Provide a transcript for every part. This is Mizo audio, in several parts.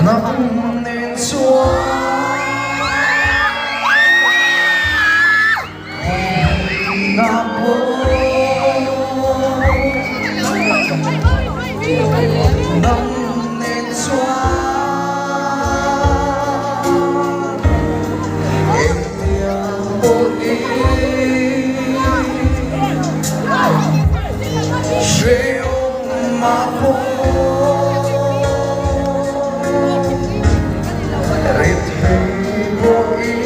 Nang nen chuan khawngaihna pawh Nang nen chuan engtiang pawhin Hrehawm a pawh Rethei pawhin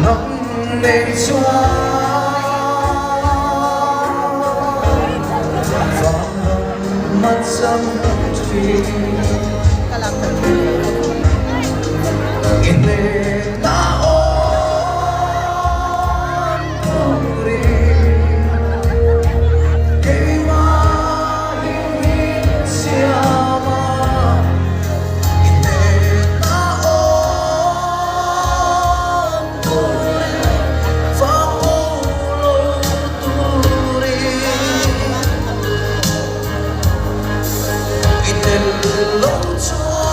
Nang nen chuan Vanram a chang thin I hnenah awm turin Keimah hi min siam a, i hnenah awm turin Fak bo lo turin I tel lo chuan.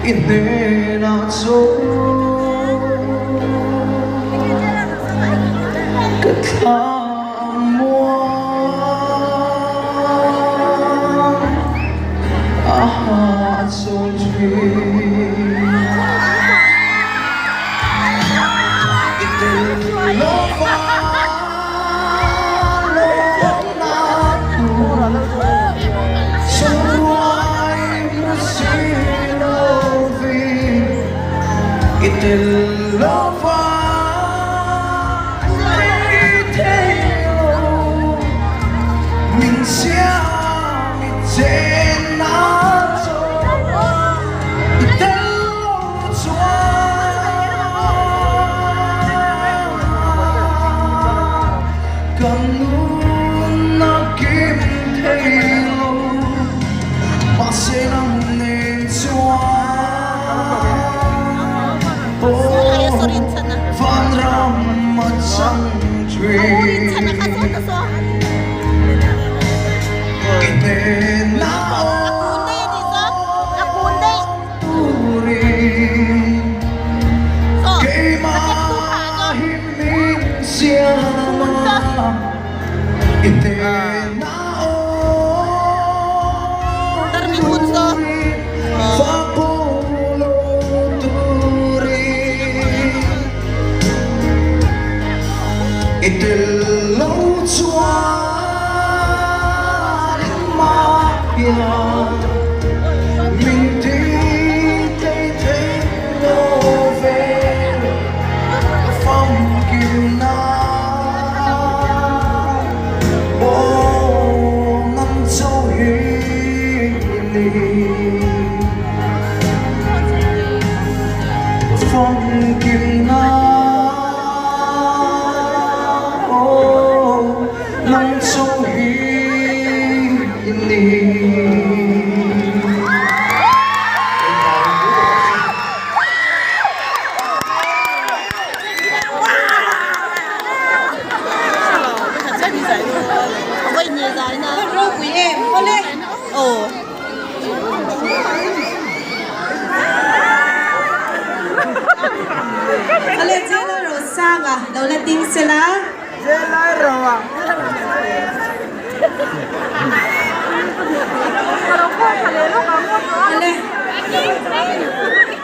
I hnenah chuan ka thla muang a hahchawl thin. I tel lova lawmna tur chungruai hmu si lovin i tel lova i thei lo min siam i chenna chuan i tel lo chuan ka nun a kim thei lo mahse nang nen chuan aw.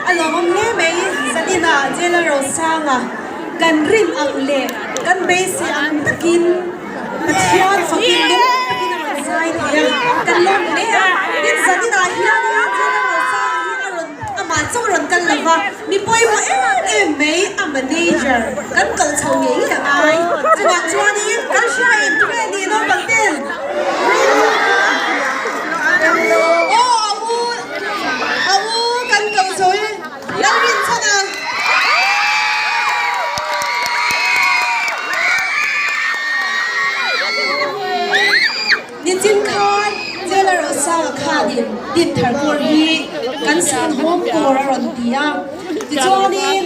A lawmawm hle mai zaninah Jela Rosanga kan rin ang leh kan beisei ang takin Pathian fakin lung takin a rawn zai thei a, kan lawm hle a. Tin zaninah hianin Jela Rosanga hi a rawn amah chauh a rawn kal lo va, mi pawimawh em em mai a manager kan kalh chho ngei ngei a ngai. Chuvang chuanin kan hria em tu nge ni naupang ten? Aw a u a u kan kalh chho hi Lalrinchhana. Nichin khan Jailer Osanga khanin Dinthar kawr hi kan san hawm kawr a rawn ti a, tichuanin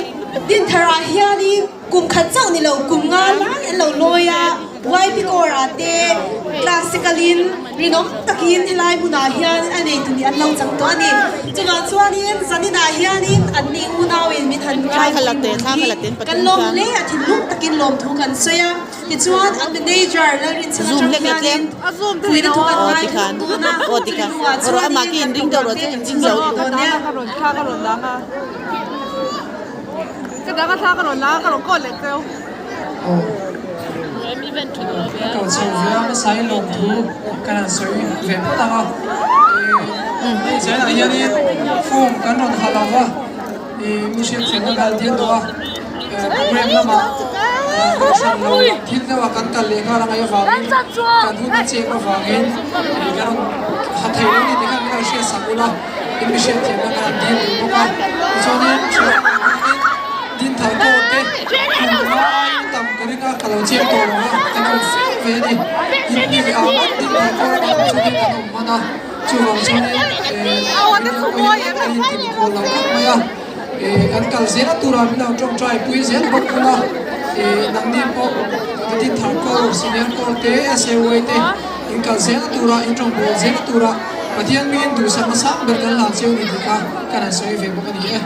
Dintharah hianin kum khat chauh ni lo kum nga lai an lo lawi a, YP kawrah te classical in rinawm takin helai hmunah hian a neitu nih an lo chang tawh a ni. Chuvang chuanin zaninah hianin an ni unauin min han ngai hi kan lawm hle a, thinlung takin lawmthu kan sawi a. Tichuan an manager Lalrinchhana atang hianin puina thu kan ngai thung dawn a, chumi hnuah chuanin kan program te kan chhunzawm dawn e. Ka kal chho ve a hmasa in lawmthu kan han sawi ve phawt ang a, hei zainah hianin form kan rawn ha lo va. Mi hriatthiamna kal dil tawh a, program lamah kohhran lo lam thil deuhah kan kal leh nghal a ngaih avangin kan hun a chek avangin kan rawn ha thei lo a ni tih kha min rawn hriatsak ula, in mi hriatthiamna kan han dil duh bawk a. Tichuanin thian ang hianin Dinthar Court te kum nga aiin tam ka ring a, ka lo chek tawh lo a, kan awm fe ve a ni. Inhnih ah ngawt Dinthar Court a kan awm chuan kan awm hman a. Chuvang chuanin a intimkhawl lo khawp mai a, kan kal zel a turah min lo tawngtai pui zel bawk ula, nangni pawh Dinthar Corps, Senior Corps te, SAY te in kal zel a turah, in tawngbawl zel a turah Pathian miin duhsakna sang ber kan hlan cheu ni tih kha kan han sawi ve bawk a ni e.